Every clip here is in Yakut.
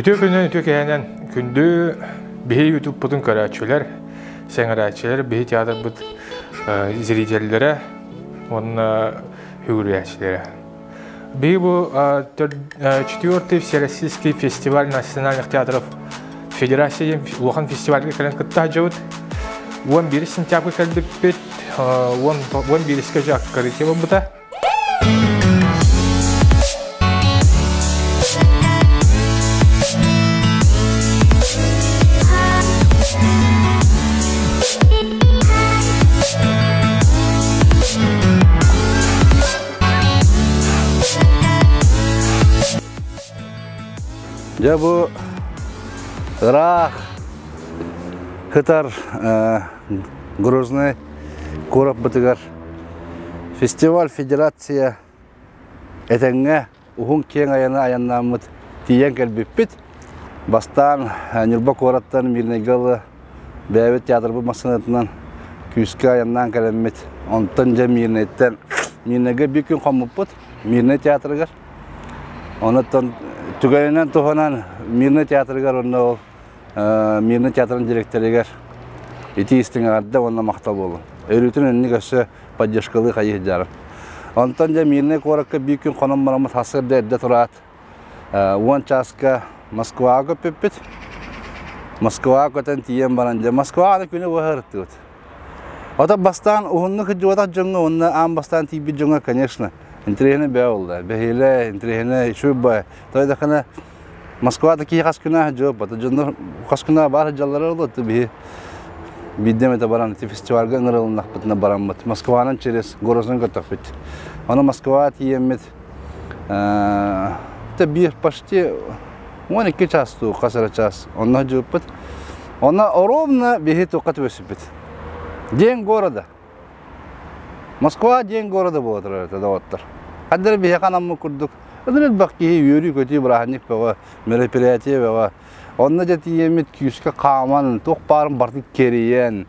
Үтүө күнүнэн, үтүө киһинэн күндү биһи ютубпутун көрөөччүлэр, сэҥэрээччилэр, биһи театрбыт зрителлэрэ уонна үгүрүйээччилэрэ. Биһи бу четвертый Всероссийский фестиваль национальных театров Федерация диэн улахан фестивальга кэлэн кытта сылдьабыт. 11 сентябрь кэлбиппит, 11-ке же открытие буолбута. Дьэ бу ыраах кытар Грозный куораппытыгар фестиваль федерация этэҥҥэ уһун киэҥ айаны айаннааммыт тиийэн кэлбиппит. Бастаан Ньурба куораттан Мирнэйгэ ылы бэйэбит театрбыт массыынатынан күүскэ айаннаан кэлэммит. Онтон дьэ Мирнэйтэн Мирнэйгэ биир күн хоммуппут Мирнэй театрыгар. Онуттан түгэнинэн туһанан Мирнэй театрыгар онно ол Мирнэй театрын директорыгар ити истиҥ эҕэрдэ уонна махтал буоллун. Өрүүтүн инник өссө поддержкалыы хайыһдьарым. Онтон дьэ Мирнэй куоракка биир күн хонон бараммыт сарсыарда эрдэ тураат 10 чааска Москваҕа көппүппүт. Москваҕа көтөн тиийэн баран дьэ Москваҕа күнү быһа ырыттыбыт. Ото бастаан уһуннук сылдьыбатах дьоҥҥо уонна аан бастаан тиийбит дьоҥҥо, конечно, интэриэһинэй бэйэ буолла. Бэһиэлэ, интэриэһинэй, үчүгэй бай. Той даҕаны Москвада киһи хас күнэ сылдьыбат, дьоннор хас күнэ баар сылдьаллара буолуо, биһи биирдэ эмэтэ баран ити фестивальга ыҥырылыннахпытына бараммыт. Москванан через Грознай көтөхпүт. Ону Москваҕа тиийэммит это биир почти 12 час дуу, хас эрэ час онно сылдьыбыппыт. Онно ровно биһи туохха түбэспиппит. День города. Москва день города буола турар этэ доҕоттор. Ханна эрэ биһиэхэ анаммыт курдук ыныр элбэх киһи үөрүү-көтүү бырааһынньык бөҕө, мероприятие бөҕө. Онно дьэ тиийэммит күүскэ хааман, туох баарын барытын кэрийэн.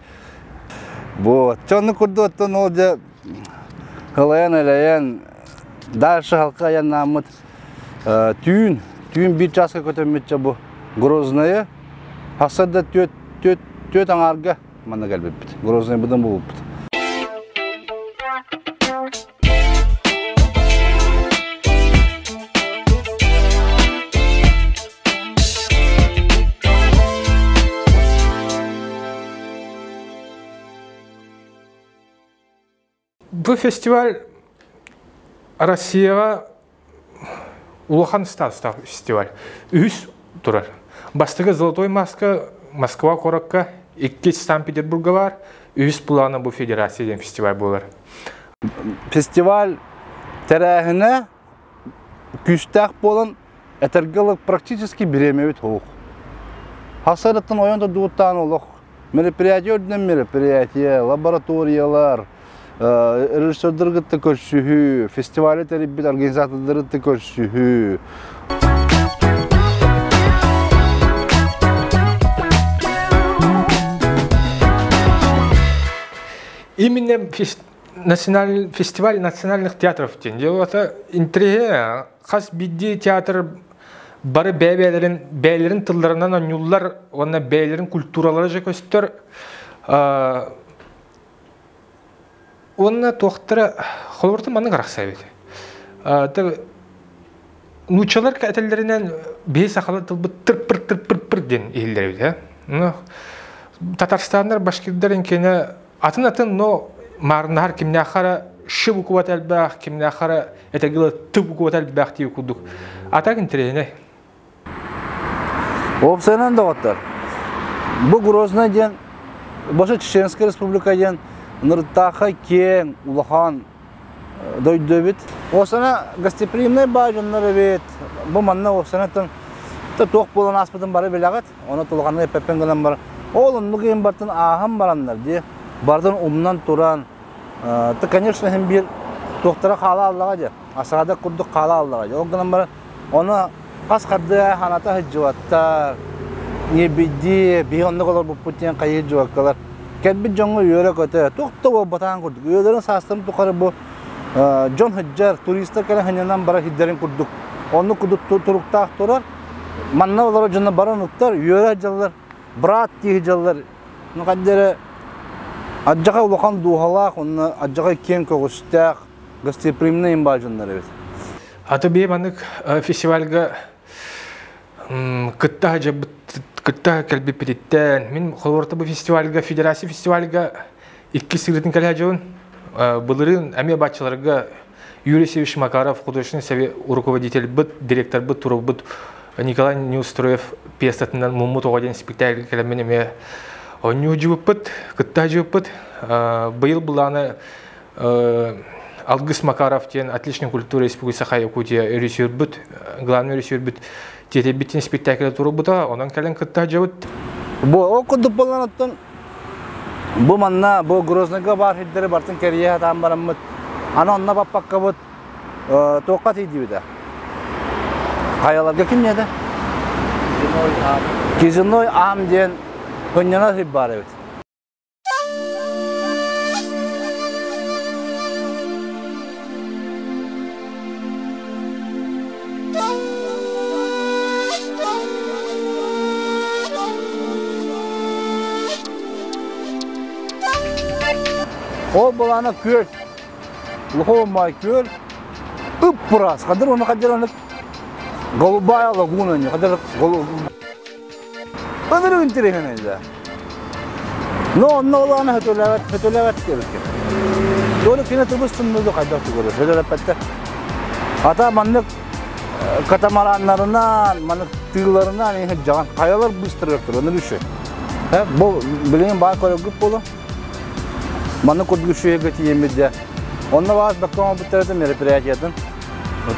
Вот. Чэ оннук курдук оттон ол дьэ ылайан-элэйэн дальше халка айаннааммыт түүн, түүн биир чааска көтөммүт дьэ бу Грознайы сарсыарда түөрт, түөрт, түөрт аҥаарга манна кэлбиппит. Грознайбытын булбуппут. Бу фестиваль Россияҕа улахан статустаах фестиваль. Үһүс турар. Бастакы «Золотой маска» Москва куоракка, иккис Санкт-Петербурга баар, үһүс плана бу федерация диэн фестиваль буолар. Фестиваль тэрээһинэ күүстээх буолан этэргэ дылы практически бириэмэбит суох. Хасарыттан ойон турдугуттаан олох мероприятие үрдүнэн мероприятие, лабораториялар, режиссердары кытта көрсүһүү, фестивали тэрийбит организатордары кытта көрсүһүү. Именно национальный фестиваль национальных театров диэн дело это интригэ хас биирдии театр бары бэйэ-бэйэлэрин бэйэлэрин тылларынан оонньууллар уонна бэйэлэрин культуралара же көстөр уонна туохтара холобуртан маннык арахсар эбит нууччалар этэллэринэн биһи сахалар тылбыт тыр-пыр тыр-пыр-пыр диэн иһиллэр эбит э татарстаннар башкирдар инкиэнэ атын-атын но маарыннаһар кимнээххэ эрэ ш буквата элбэх кимнээххэ эрэ этэргэ т буквата элбэх дии курдук а так интэриэһинэй. Уопсайынан доҕоттор, бу Грозный диэн Баша Чеченская республика диэн ынырыктаахай киэҥ, улахан дойду эбит. Уопсайынан гостеприимнай баай дьоннор эбит. Бу манна уопсайынан туох буолан ааспытын бары билэҕит. Ону тулҕаннык эппэппин гынан баран, ол оннук иһин бартын ааһан бараннар дии, бартын умнан туран, ты, конечно, иһин биир туохтара хаала аллаҕа дии, асаада курдук хаала аллаҕа дии. Ол гынан баран, ону хас хардыы ханата сылдьыбаттар, ньиэбийдии, биһи оннук олорбуппут диэн хайыы дьуоккалар. Кэлбит дьоҥҥо үөрэ-көтө, туох да буолбатаҕын курдук, үйэлэрин саастарын тухары бу дьон сылдьар, туристар кэлэн сынньанан барар сирдэрин курдук, оннук курдук туруктаах турар. Манна олорор дьонно баран уктар, үөрэ дьаллар, брат киһи дьаллар. Ну хаддere аддьаҕай улахан дууһалаах, онно аддьаҕай киэҥ көҕүстээх, гостеприимный имба дьоннор эбит. Аты бие маннык фестивальга кытта кытта кэлбиппититтэн мин холуорта бу фестивальга федерация фестивальга икки сырытын кэлэ дьон былырыын эмиэ баччаларга Юрий Севич Макаров художественный совет руководительбыт директорбыт турубут Николай Неустроев пьесатынан муммут оҕо диэн спектакль кэлэммин эмиэ оонньуу дьыбыппыт кытта дьыбыппыт быйыл былааны Алгыс Макаров диэн отличная культура Республики Саха Якутия режиссербут, главный режиссербут тиэтэйбиттин спектакль турбута, онон кэлэн кытта дьабыт. Бу ол курдук буолан оттон бу манна бу Грознайга баар сирдэри бартын кэрийэ сатаан бараммыт аны онно баппаккабыт туохха тиийдибитэ? Хайаларга ким диэтэ? Кизиной Ам диэн хынньанар сир баар эбит. Ол былаана күөл, Луховмай күөл, ып-ыраас. Хадыр оны хадыр аны голубая лагуна не хадыр Ынырык интириэһинэй да. Но онно олаана хөтөлөөбөт, хөтөлөөбөт диэбиккин. Туону кини тыбыс тымныыга хайдах тугура, хөтөлөппөттөр. Ата маннык катамараннарынан, маннык тыыларынан иһин дьаҕан хайалар быстарыгар турар, аны үчүгэй. Бу билигин баар көрөргүт буолуо. Маннык курдук үчүгэйгэ тиийэммит дьэ. Онно баас бакка оҥорбуттар мероприятиятын.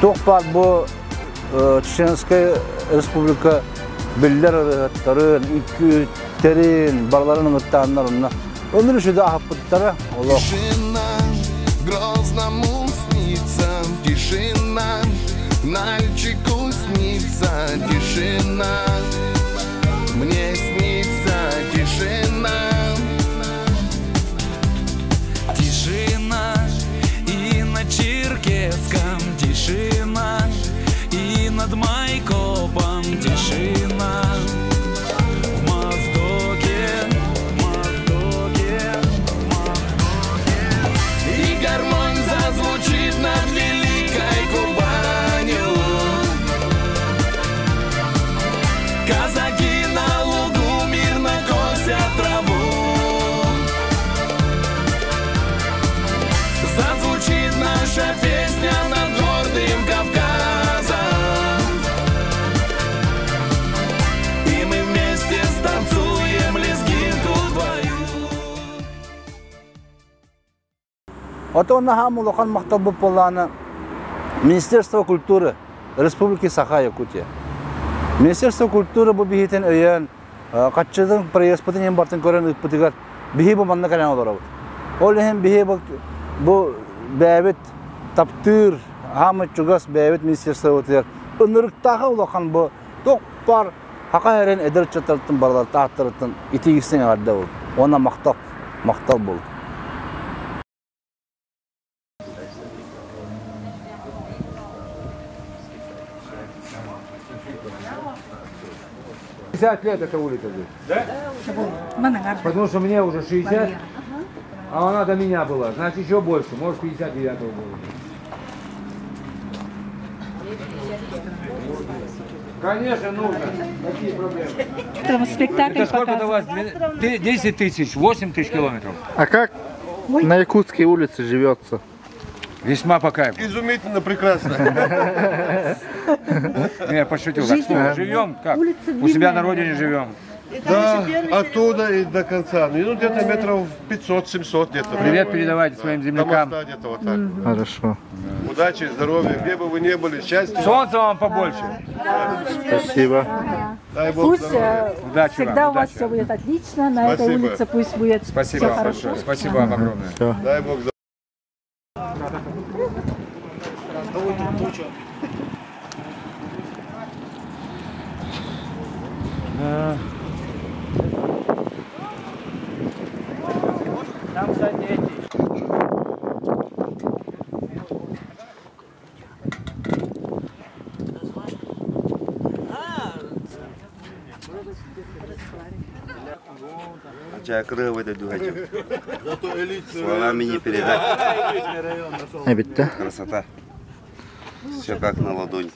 Туох баар бу Чеченская республика биллэр ырыаһыттарын, үҥкүүттэрин, барыларын ыҥыттааннар онно ыныр үчүгэй аһаппыттара олох. Тишина, Грозному снится, тишина, Нальчику снится, тишина, мне снится тишина. Тишина и на Черкесском тишина, и над Майкопом тишина. В Моздоке, в Моздоке, в Моздоке. И гармонь зазвучит над великой Кубанью. Казаки на лугу мирно косят траву. Зазвучит наша песня над гордым Кавказом. И мы вместе станцуем лезгинку твою. Оттон наһаа улахан махталбыт буоллаҕына Министерство культуры Республики Саха-Якутия. Министерство культуры бу биһитин өйөөн хаччытын проездпытын иһин бартын көрөн ыыппытыгар биһи бу манна кэлэн олоробут. Ол иһин биһи бу, бу бэйэбит таптыыр, хаамыт чугас бэйэбит министерствобытыгар ынырыктааҕы улахан бу тохпар хака эрэн эдэр ыччаттартан барылар тааттарыттан итиигистэн эҕэрдэ бол. Уонна махтал, махтал бол. Пятьдесят лет эта улица здесь. Да? Потому что мне уже 60, а она до меня была. Значит, еще больше. Может, 59-го года. Конечно, нужно. Какие проблемы? Там спектакль Это сколько до вас? 10 тысяч, 8 тысяч километров. А как на Якутской улице живется? Весьма по кайфу. Изумительно прекрасно. Ну, я пошутил. Так что, живем как? У себя на родине живем. Да, оттуда и до конца. Ну, где-то метров 500-700 где-то. Привет передавайте своим До землякам. моста где-то вот так. Хорошо. Удачи, здоровья, где бы вы ни были, счастья. Солнца вам побольше. Спасибо. Дай Бог Пусть здоровья. Удачи всегда вам, у вас удачи. все будет отлично, на этой Спасибо. улице пусть будет Спасибо все вам хорошо. большое. Спасибо вам огромное. Дай Бог здоровья. Чакрывый духачу. Словами не передать. Эбитте. Красота. Все как на ладони.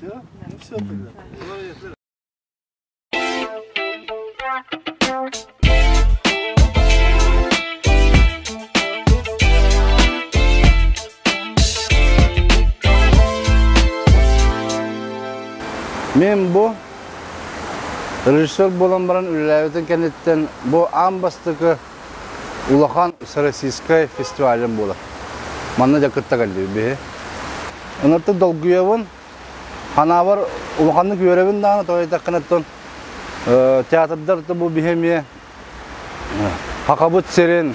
Мен бу режиссер буолан баран үлэлээбитин кэнниттэн бу аан бастакы улахан всероссийскай фестивалым буолар. Манна дьэ кытта кэллибит биһи. Ыныртык долгуйабын, ханаабар улаханнык үөрэбин даҕаны, тоҕо диэтэххинэ оттон театрдар бу биһи эмиэ Хахабыт сирин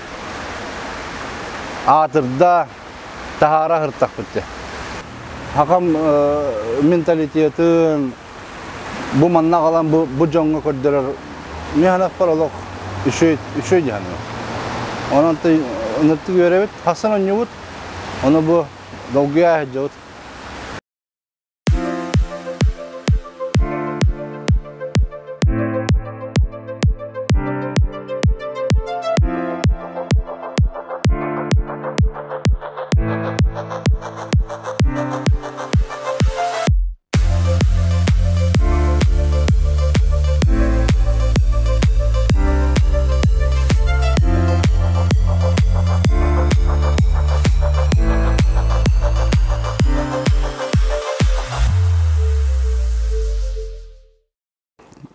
аатырда таһаара сыртахпыт дьэ. Хахам менталитетын бу манна аҕалан бу, бу дьоҥҥо көрдөрөр миһанахпар олох үчүгэй үчүгэй дьаһаныы. Онон ыныртык үөрэбит, хасан онньубут, ону бу долгуйа сылдьабыт.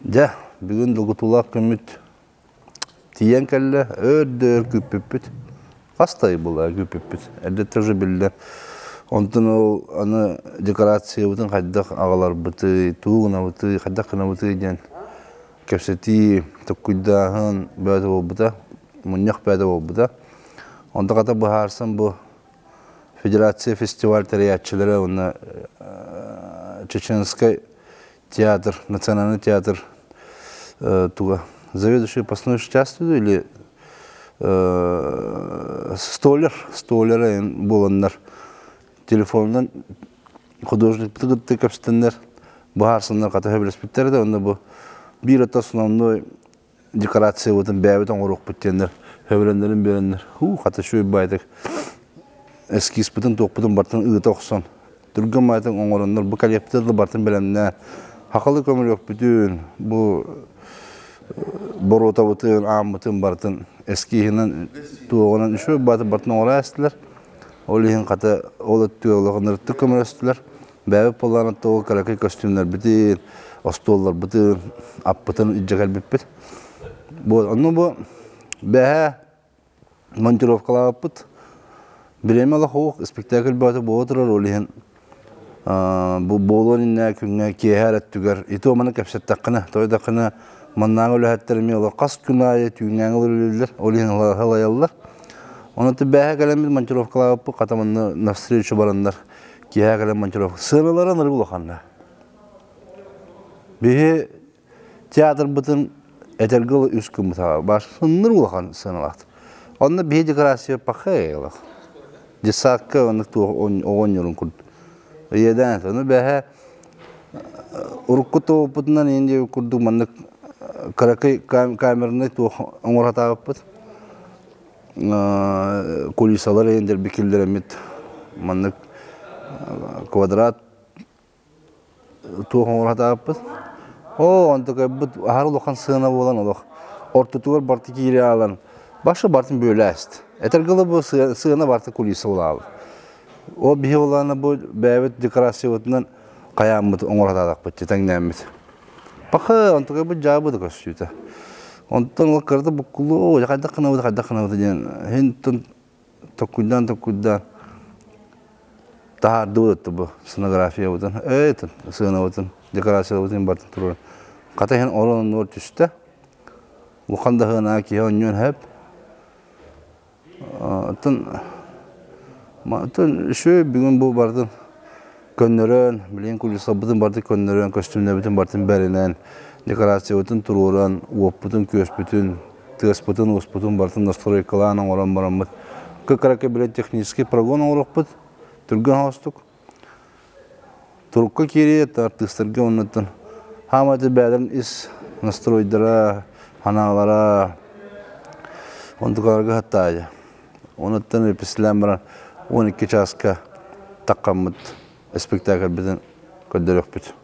Дьэ, бүгүн долгутуулаах күммүт тиийэн кэллэ, өөр да өр күүппүппүт. Хас да ый буолла күүппүппүт. Эрдэттэн уже биллэ. Онтон ол аны декорациябытын хайдах аҕаларбытый, тугу гынабытый, хайдах гынабытый диэн кэпсэтии, толкуйдааһын бөҕөтө буолбута, мунньах бөҕөтө буолбута. Онто хата быһаарсан бу Федерация фестиваль тэрийээччилэрэ уонна Чеченскай театр, национальный театр туга заведующий постановочной частью или столер, столера буоланнар телефонунан художникпыты кытта кэпсэтэннэр быһаарсаннар хата сөбүлэспиттэр да онно бу биир ата основной декорациябытын бэйэбит оҥоруохпут диэннэр сөбүлэннэрин биэрэннэр һуу хата үчүгэй баайдык эскизпытын туохпутун бартын ыыта охсон түргэн баайтык оҥороннор бу коллекция да бартын бэлэмнээн хахалы көмөлөөхпүтүн бу боруотабытын ааммытын барытын эскиһинэн туоҕунан үчүгэй баайтык бартын оҥоро эстилэр ол иһин хата ол өттүгэр улаханнарыттык көмөлөстүлэр Бэйэбит буоллаҕына тоҕо кыракый көстүүмнэрбитин, остуолларбытын, аппытын илдьэ кэлбиппит. Бу онно бу бэһээ монтировкалаабыппыт. Бириэмэ олох спектакль бөҕөтө буола турар, ол иһин бу буолуон иннинэ күҥҥэ киэһэ эрэ өттүгэр ити маны кэпсэттэххинэ, тойдоххуна маннааҕы үлэһиттэр эмиэ олох хас күн аайы түүҥҥээҥи үлэлииллэр, ол иһин ылайаллар. Онон бэһээ кэлэммит монтировкалаабыппыт, хата манна навстречу бараннар Киэһэ кэлэн монтировка. Сыаналара ынырык улаханна. Биһи театрбытын этэргэ дылы үс күммүт башынныр улахан сыаналаахтар. Онно биһи декорация пахай Детсадка оннук туох оҕонньорун курдук. Иэдээн ону бэһэ урукку туоппутунан инди курдук маннык кыракый камерный туох оҥоратаабыппыт. Кулисалар эйэндэрби киллэрэммит маннык квадрат туох оҥоро Оо, онтукайбыт аһар улахан сыана буолан олох ортотугар барты киири аалан башы бартын бөөлээст. Этэргэ дылы бу сыана барты кулиса улаалы. Ол биһи улаана бу бэйэбит декорациябытынан хайааммыт оҥоро тэҥнээммит. Пахы, онтукайбыт дьаабы да көстүүтэ. Онтон ол кырата буккулуу, хайдах гынабыт, хайдах гынабыт диэн иһин токкуйдаан токкуйдаан таһаардыбыт бу сценографиябытын, эйтин сыанабытын, декорациябытын бартын турар. Хата иһин орон оннугар түстэ. Улахан да сыанаҕа киһи онньуон сөп. Оттон оттон үчүгэй бүгүн бу бардым көннөрөн, билигин кулисабытын барытын көннөрөн, көстүүмнэрбитин барытын бэринэн, декорациябытын туруоран, уоппутун-күөспүтүн, тыаспытын-ууспутун барытын настройкалаан оҥорон бараммыт кыра-кыракый билэн технический прогон оҥоруохпут түргэн оҥостук. Турукка киирии артыыстарга оннуттан хааматы бэйэлэрин ис настройдара, санаалара, Онтукаларга хаттаайа. Онуттан репетициялаан баран 12 чааска таххаммыт спектакльбытын көрдөрүөхпүт.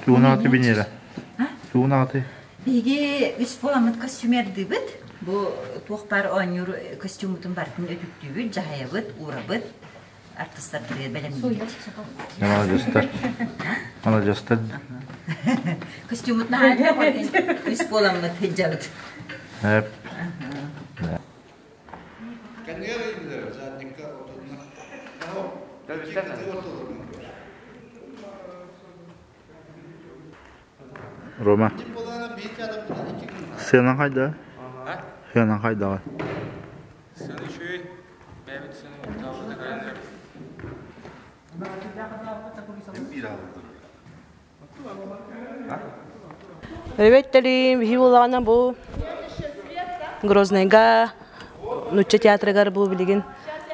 Тугунааты бинера. Тугунааты. Биһиги үс буоламмыт костюмердыыбыт. Бу туох баар оонньуур костюммутун барытын өтүктүүбүт, дьаһайабыт, уурабыт, артыстарбытыгар бэлэмниибит. Маладьыстар. Маладьыстар. Костюммут наһаа элбэх, үс буоламмыт сылдьабыт. Эп. Рома. Сыанан хайда? Сыанан хайдаҕай? Сыана үчүгэй. Бэйэбит сыана муктаабыта көрөннөр. Эбэттэри биһи буоллаҕына бу Грознайга нуучча театрыгар бу билигин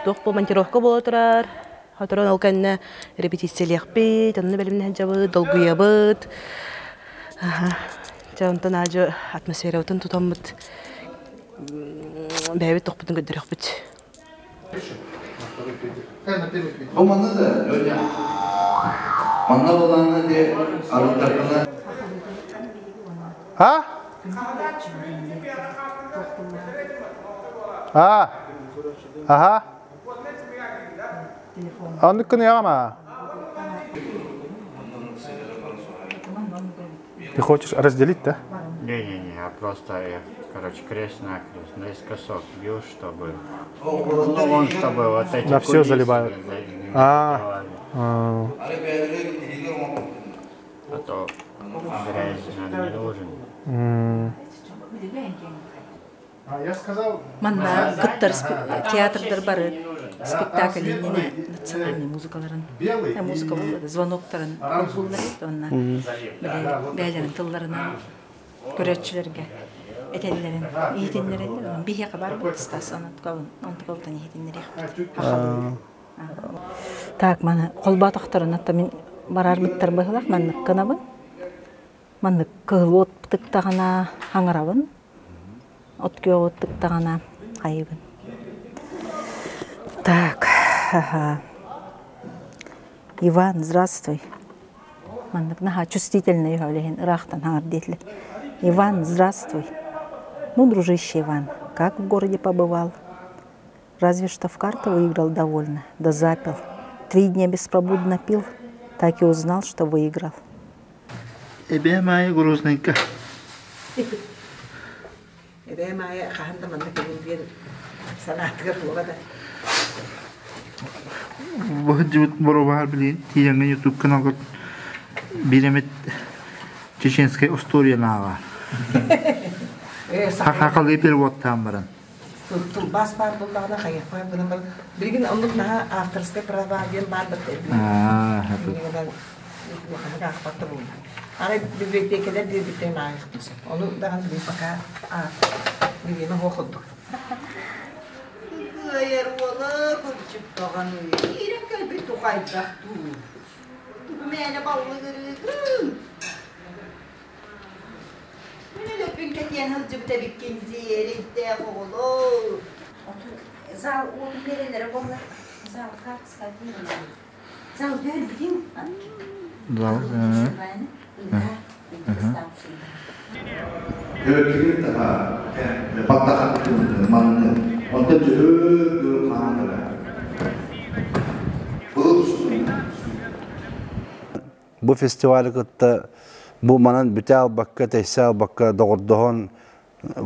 туох бу монтировка буола турар. Сотору ол кэннэ репетициялиэхпит, онно бэлэмнэһэ сылдьабыт, долгуйабыт. Дьэ онтон аадьы атмосферабытын тутаммыт бэйэбит тохпутун көрдөрүөхпүт. Бу манна да, Леня. Манна болаана де арыттаргына. А? А? Ага. Оннук гыныаҕа Ты хочешь разделить, да? Не-не-не, я просто, я, короче, крест-накрест, наискосок бил, чтобы... Ну, он, чтобы вот эти На все кулисы заливают. не А, закрывали. А то грязь нам не нужен. Манна кыттар театрдар бары спектакль иннинэ национальный музыкаларын музыка буолла звоноктарын буллар онна бээлэрин тылларынан көрөөччүлэргэ этэллэрин иһитиннэрэллэр биһиэхэ бар стас онтукабытан иһитиннэриэхпит так маны холбоотохторун атта мин барарбыттар быһылах маннык гынабын маннык кыһыл от тыктаҕына хаҥырабын От күөҕү тыктаҕына хайыбын. Так, ага. Иван, здравствуй. Маннык наһаа чувствительный үһү ыраахтан хаҥар диэтилэр. Иван, здравствуй. Ну, дружище Иван, как в городе побывал? Разве что в карты выиграл довольно, да запил. Три дня беспробудно пил, так и узнал, что выиграл. Эбээ Маайа Грознайга. Эбээ Маайа хаһан да манна кэлин диэн санаатыгар буола да. Бу сылдьыбыт боруобаһар билигин тиийэҥҥин ютуб каналгар биир эмит чеченскэй остуоруйаны ааҕаар. Хахалыы переводтаан баран. Тылбаас баар буоллаҕына хайыахпар гынан баран билигин оннук наһаа авторскай права диэн баар да улаханнык аахпат да буолла. Арай библиотекэлэр биэрбиттэрин ааҕыахпын сөп. Ону даҕаны билигин пока бириэмэ суох курдук. кыайар уола кырдьык даҕаны киирэн кэлбит тухайдах дуу? Тугу мээнэ баллыгырыыгын? Мин өлөрбүн кэтиэн сылдьыбыт эбиккин дии, эрэйдээх оҕолоор. Зал уотун биэрэллэрэ буоллар, зал карточка Зал биэрбитиҥ? Зал, Өртүгүн таһа баттахан манны онтон дьөһөө хаан Бу фестивалы кытта бу манан бүтэ албакка, тэйсэ албакка доҕордоһон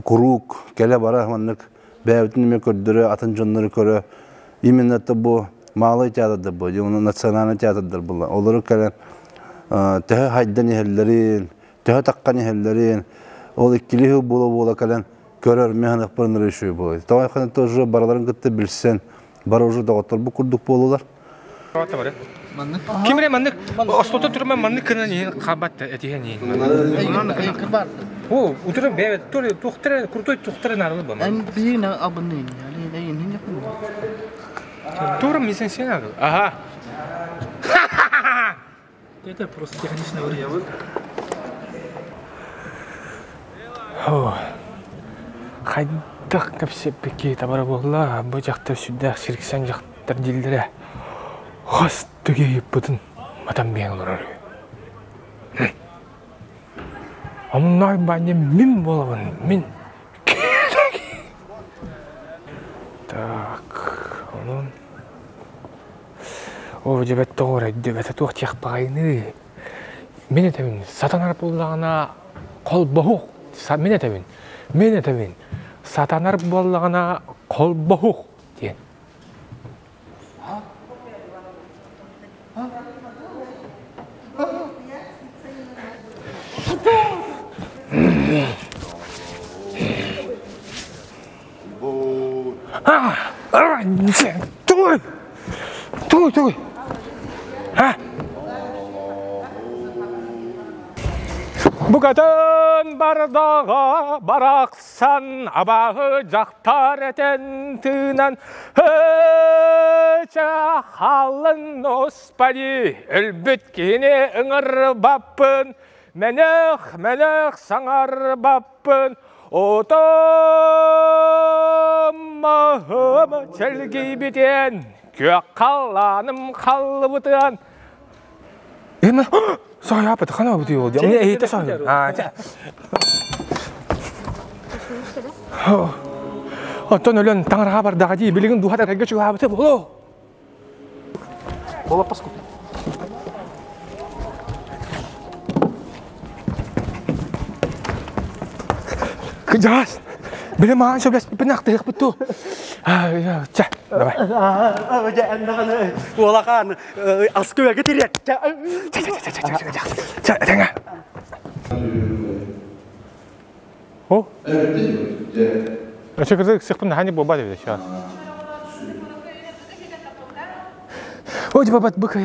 куруук кэлэ-бара маннык бэйэбитин эмиэ көрдөрө, атын дьоннору көрө именно это бу малый театрдар бу, национальный театрдар була. Олору кэлэн төһө хайдан иһэллэрин, төһө таххан иһэллэрин, ол иккилии буола-буола кэлэн көрөр механыкпын решую буолар. Тоҕо тоже бараларын кытта билсэн, бары уже доҕоттор бу курдук буолулар. Ким эрэ маннык остуолта турма маннык гынан иһин хабат этиһэн иһин. О, утурun бэйэ тухтара крутой тухтара нарылы ба. Эн биин абынын. Турум мисен сен агыл. Ага. Это просто техничный вариант. Хайдах кэпсэппикки табара буолла, бу дьахтар сүрдээх сириксэн дьахтар дииллэрэ. Хас түгейиппытын матан биэн олорор үһү. Омуннаах баанньа мин буолабын, мин. Так, онон Оо, дьэбэт тоҕо эрэ туох диэх баҕайыный? Мин этэбин, сатанар буоллаҕына холбоһук. Мин этэбин, мин этэбин, сатанар буоллаҕына холбоһук диэн. Тугуй? Тугуй, тугуй? А? Букатын бардаға барақсан абағы жақтар этен тыынан халын оспади өлбүт киһини ыңырбаппын мэнэх мэнэх саҥарбаппын Отом маһым чэлгийбитин, күөх халлааным халлыбытын. Эми саҕайаапыт хана бутуй ол дии. Эһите саҕай. Оттон өлөн таҥараҕа бардаҕа дии билигин дууһата кайга чугаһаабыта буолуо. Была паскуда. Кыдьаас, били маҕан сөбүлэспиппин ахтыахпыт дуу? Чэ, давай. Уолахан, аскы тириэт. Чэ, чэ, чэ, чэ, чэ, чэ, этэҥэ. О? Өссө кырдык сыхпын наһаа не буолбат эбит сейчас. Ой, бабат бык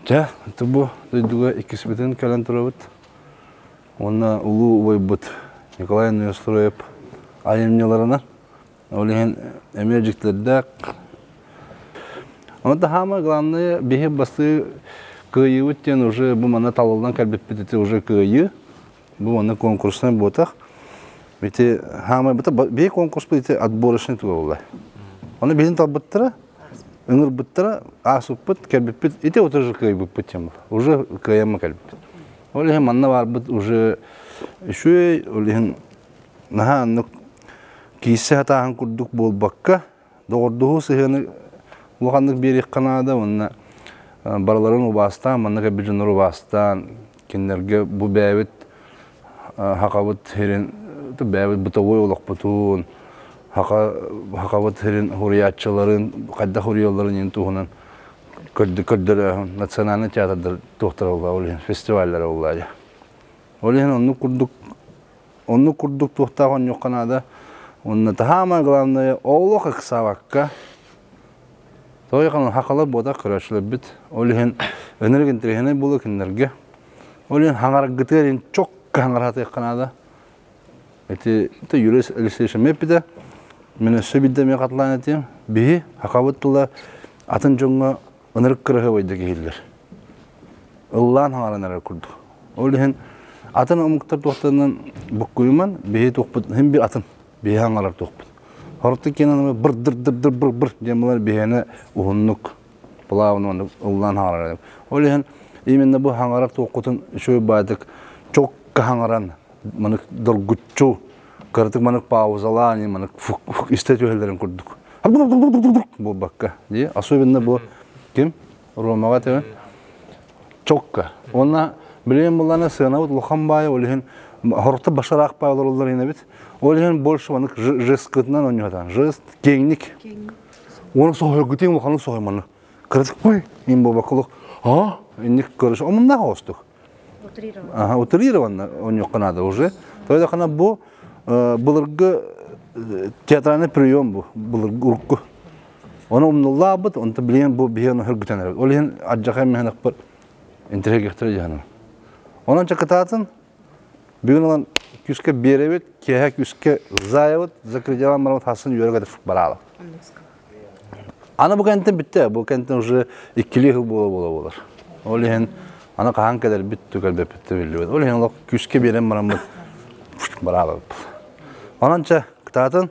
Дьэ, бу дойдуга иккиспитин кэлэн турабыт. Уонна улуу убайбыт Николай Неустроев айымньыларынан. Ол иһин эмиэ дьиктилэрдээх. Ону таһаама главное биһи бастыы кыайыыбыт диэн уже бу манна талыллан кэлбиппит ити уже кыайыы. Бу манна конкурснай буотах. Ити хаамай быта биһи конкурспут ити отборочный туга буолла. Ону биһин талбыттара, ыҥырбыттара, аасыппыт, кэлбиппит, ити вот уже кыайбыппыт тем Уже кыайамма кэлбиппит. Ол иһин манна барбыт уже үчүгэй, ол иһин наһаа оннук кииссе хатааһын курдук буолбакка, доҕордоһуу сыһыаны улаханнык биэриэххэ наада уонна барыларын убаастаан, манна кэлбит дьоннору убаастаан, кинилэргэ бу бэйэбит хахабыт сирин бэйэбит бытовой олохпутун, хаха хахабыт сирин хуруйааччыларын хайдах хуруйалларын иһин туһунан көрдөрөөһүн национальный театрдар туохтара буолла ол иһин фестиваллара буолла дьэ. Ол иһин оннук курдук. Оннук курдук туохтаах онньуохха наада. Онно таһаама главное олох ыксаабакка Тойхан хахалар буотах көрөөччүлэрбит. Ол иһин өнөрүк интэриэһинэй буолуо кинилэргэ. Ол иһин хаҥаргытыгар иһин чокка хаҥаратыахха наада. Ити Юрий Алексеевич эмиэ эппитэ. Мин өссө биирдэ эмиэ хатылаан этиэм. Биһи хахабыт тыла атын дьоҥҥо ынырык кыраһыабайдык иһиллэр. Ыллаан хаҥаран эрэр курдук. Ол иһин атын омуктар туохтарынан буккуйуман биһи туохпут иһин бир атын биһи хаҥарар туохпут. Хороту киэнэн быр дыр дыр дыр быр быр диэн булар биһиэни уһуннук плавно ыллаан хаҥарар. Ол иһин именно бу хаҥарар туоххутун үчүгэй баайдык чокка хаҥаран манык доргуччу кыратык манык паузалаан манык истэ түһэллэрин курдук буолбакка дии особенно бу ким Ромаҕа этэ чокка уонна билигин буллана сыанабыт улахан баайа ол иһин хорохто башараах баай олороллор инэбит ол иһин больше манык жесткытынан оонньуһатан жест киэҥник уонна соһойгутуң улаханнык соһойманы кыратык ой им буолбакка а инник көрүш омуннаах оҕустук Ага, утрированно оонньуохха наада уже. То есть бу былыргы театральный прием бу былыргы урукку. Оны умнуллаабыт, онто билигин бу биһиэн хөргүтэн эрэр. Ол иһин адьахай механакпар интригэхтэр дьаһанам. Онон чакытаатын бүгүн ылан күскэ биэрэбит, киэһэ күскэ заябыт, закрыдялан барабыт хасын үөрэ бараала. Аны бу кэнтэн бүттэ, бу кэнтэн уже иккилии сыл буола-буола буолар. Ол иһин аны хаһан кэлэрбит, кэлбэппит да биллибэт. Ол иһин олох күүскэ биэрэн бараммыт бараабыппыт. Онон чэ, кытаатын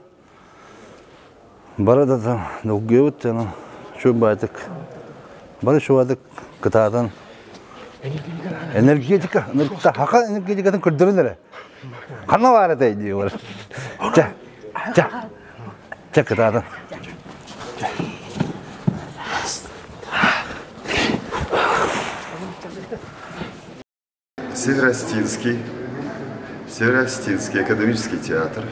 бары да долгуйабыт дьоно чуубаатык бары чуубаатык кытаатан энергетика хака энергетикатын көрдөрөн эрэ ханна баар этэй дии чэ чэ Чэ, кытаатын. Северостинский, Северостинский академический театр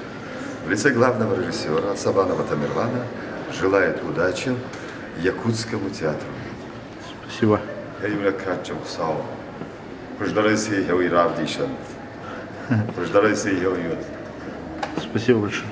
в лице главного режиссера Сабанова Тамерлана желает удачи Якутскому театру. Спасибо. Спасибо большое.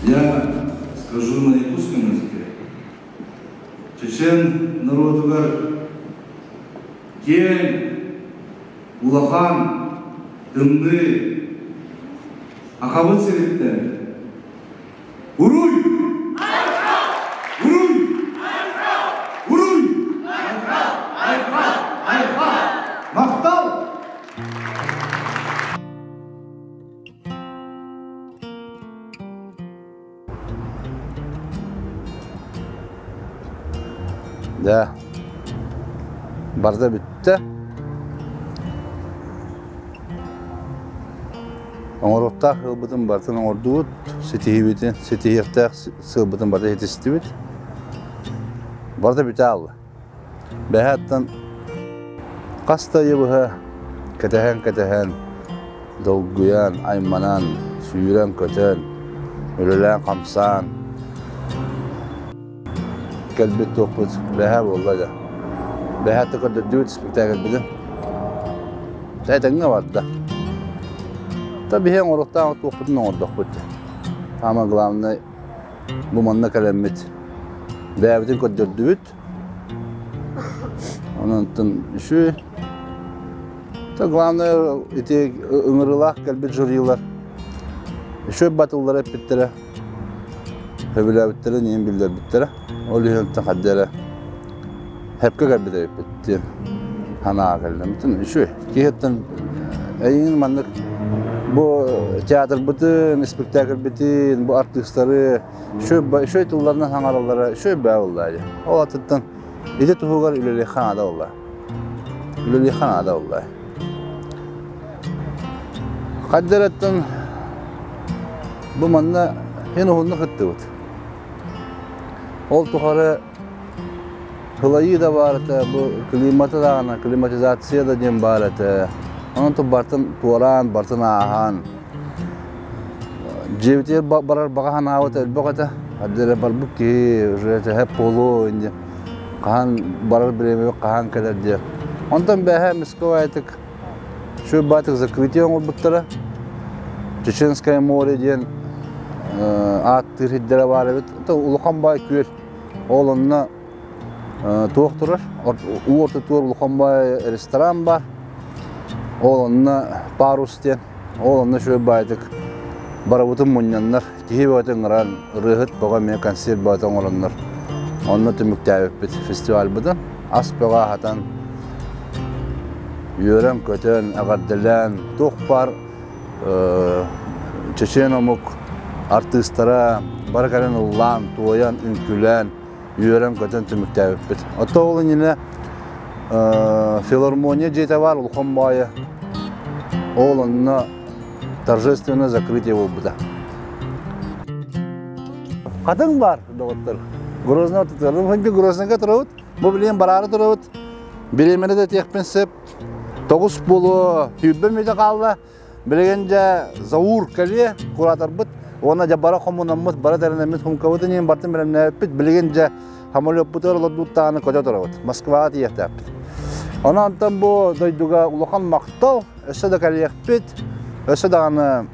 Я скажу на якутском языке. Чечен народугар киэҥ, улахан, тымныы, Ахабыт сириттэн Уруй! Уруй! Уруй! Махтал! Да. Барда бүттэ. Оҥоруохтаах ыалбытын барытын оҥордубут, ситиһиибитин, ситиһиэхтээх сыалбытын барыта ситистибит. Барыта бүтэ аалла. Бэһээттэн хас да ыйы быһа кэтэһэн-кэтэһэн, долгуйан, айманан, сүүрэн-көтөн, үлэлээн-хамсаан кэлбит туохпут бэһээ буолла дьэ. Бэһээ да көрдөрдүбүт спектакльбытын. Этэҥҥэ барда. Та биһи оҥоруохтаах туохпутун оҥордохпут. Самое главное, бу манна кэлэммит бэйэбитин көрдөрдүбүт. Онон үчүгэй. Та главное ити ыҥырыылаах кэлбит жюрилар үчүгэй батыллары эппиттэрэ, сөбүлээбиттэрин иһин биллэрбиттэрэ. Ол иһин хадда эрэ Хэпкэ кэлбит эбиппит диэн санаа кэллим. Үчүгэй. Киһиттэн эйигин маннык бу театрбытын, испэктээкилбитин, бу артыыстары үчүгэй тылларынан саҥараллара үчүгэй баа буолла дии. Ол атыттан ити туһугар үлэлиэххэ наада буолла. Үлэлиэххэ наада буолла. Хайдараттан бу манна эн уһуннук ыттыбыт. Ол тухары Кылайыы да баар этэ, бу климата даҕаны, климатизация да диэн баар этэ. Онон бартын туораан, бартын ааһан дьиэбитигэр барар баҕа санаабыт элбэх этэ. Эрдэ барбыт киһи уже этэ буолуо инде хаһан барар бириэмэбит хаһан кэлэр диэн. Онтон бэһэ Москваайтык Шөббаатык закрытие оҥорбуттара. Чеченское море диэн ааттыыр сирдэрэ баар эбит. Улахан баай күөл. Ол онно туох турар? Уу ортотугар улахан баай ресторан бар. Ол онно парус диэн. Ол онно үчүгэй баайдык барыбытын мунньаннар, киһи бөҕөтө ыҥыран, ырыаһыт бөҕө эмиэ концерт бөҕөтө оҥороннор онно түмүктээбиппит фестивальбытын. Ас бөҕө аһатан, үөрэн-көтөн, эҕэрдэлээн, туох баар чечен омук артыыстара бары кэлэн ыллаан, туойан, үҥкүүлээн, үөрэн-көтөн түмүктээбиппит. Оттон ол иннинэ филармония дьиэтэ баар улахан баайа. Ол онно торжественное закрытие буолбута. Хатыҥ баар, доҕоттор. Грознай ортотугар. Грознайга турабыт. Бу билигин бараары турабыт. Бириэмэни да этиэхпин сөп. Тоҕус буолуо, 20 мүнүүтэ хаалла. Билигин дьэ Заур кэлиэ, кураторбыт. Уонна дьэ бара хомунаммыт, бара тэринэммит хумкабытын иһин бартын бэлэмнээбиппит. Билигин дьэ самолеппутугар олордууттааны көтө турабыт. Москваҕа тиийиэхтээхпит. Онон онтон бу дойдуга улахан махтал, өссө да кэлиэхпит, өссө даҕаны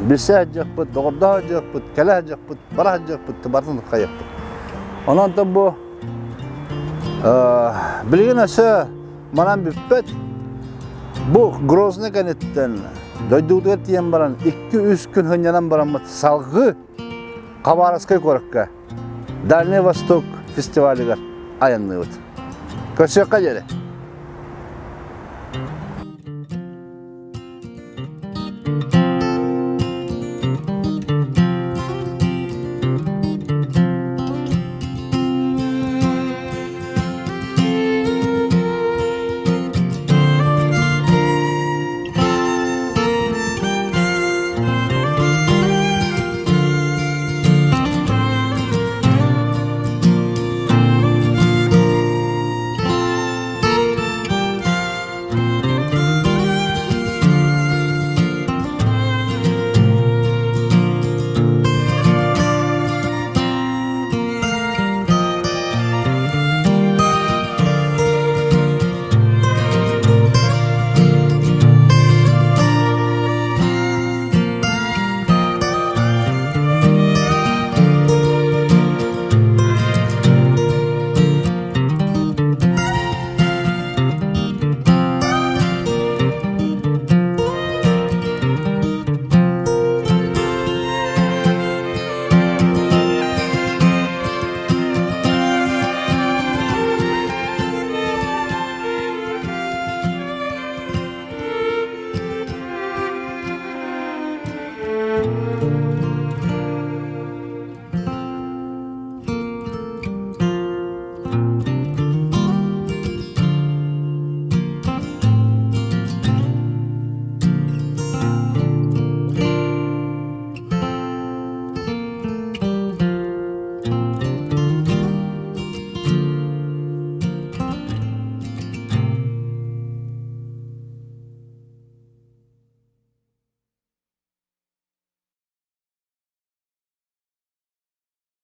билсэ сылдьыахпыт, доҕордоһо сылдьыахпыт, кэлэ сылдьыахпыт, бара сылдьыахпыт, барытын хайыахпыт. Онон онтон бу билигин өссө манан бүппэт. Бу Грозный кэнниттэн дойдубутугар тиийэн баран 2-3 күн сынньанан бараммыт салгыы Хабаровскай куоракка Дальний Восток фестивалыгар айанныыбыт. Көрсүөххэ диэри!